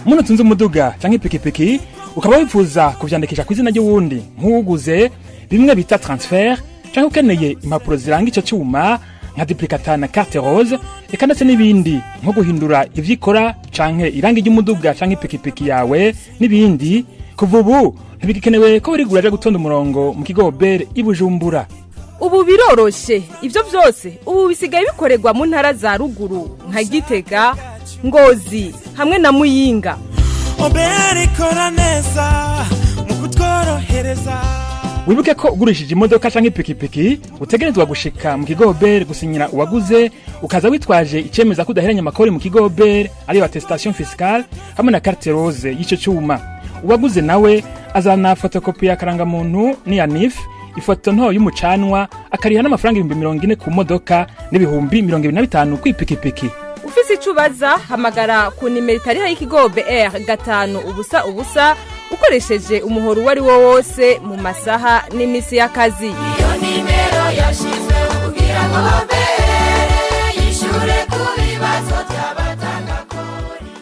Muntu utunze umuduga canke ipikipiki, ukaba wifuza kuvyandikisha ku izina ry'uwundi nk'uwuguze, bimwe bita transfert, canke ukeneye impapuro ziranga ico cuma nka duplicata na carte rose, eka ndetse n'ibindi nko guhindura ivyo ikora canke irangi ry'umuduga canke ipikipiki yawe n'ibindi, kuva ubu ntibigikenewe ko wirigura aja gutonda umurongo mu kigo OBR i Bujumbura. Ubu biroroshe. Ibyo byose ubu bisigaye bikorerwa mu ntara za ruguru nka Gitega, Ngozi hamwe na Muyinga. OBR ikora neza mu kutworohereza. Wibuke ko ugurishije imodoka canke ipikipiki utegerezwa gushika mu kigo OBR gusinyira uwaguze, ukaza witwaje icemeza ko udaheranya amakori mu kigo OBR, ariyo attestation fiscale, hamwe na carte rose y'ico cuma. Uwaguze nawe azana fotokopi ya karangamuntu n'iya NIF, ifoto nto y'umucanwa, akariha n'amafaranga 40,000 ku modoka n'25,000 kw'ipikipiki. Ufise icyo ubaza, hamagara ku nimero itariho y'ikigo OBR, 500 0, ukoresheje umuhoro uwo ari wo wose mu masaha n'iminsi y'akazi. Iyo nimero yashyizweho kugira ngo.